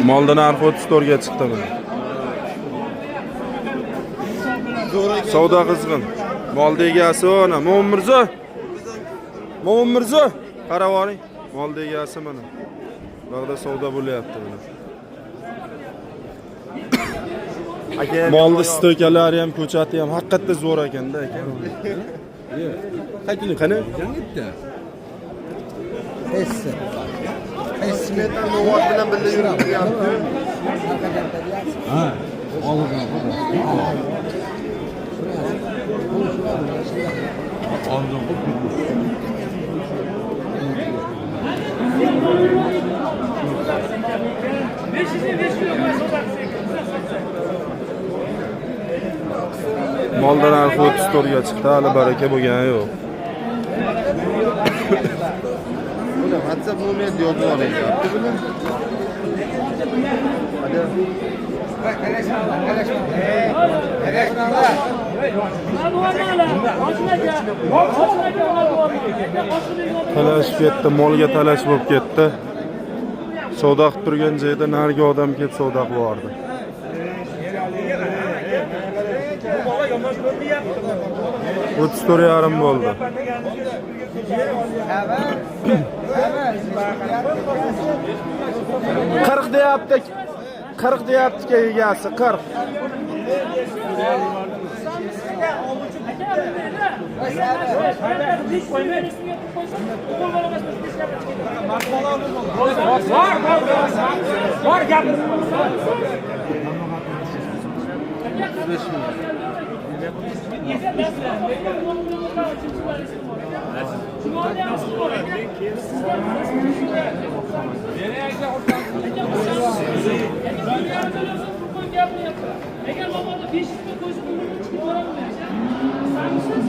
Molda narxi 34 ga chiqdi mana. Savdo qizg'in. Molda egasi ana Mo'min Mirzo. Mo'min Mirzo, qarab oling. Molda egasi mana. Bog'da savdo bo'lyapti mana. Molni stoykalari ham, ko'chati ham haqiqatda zo'r ekanda aka. Qani? Qani? Qaysi? Qaysi? bilan birga yurib Ha. Oldin. Oldin. Molda narxi 34 ga chiqdi, hali baraka bo'lgani yo'q. Buni WhatsApp nomerini yozib oling. Buni. Talashib ketdi, molga talash bo'lib ketdi. Savdo qilib turgan joyda narigi odam kelib savdo qilib yubordi. 34,5 bo'ldi. 40 deyapti. 40 deyapti egasi, 40. Bor gap. Agar mabodo 500 ming qo'ysa, umrimni chiqib boraman. Sanmisiz?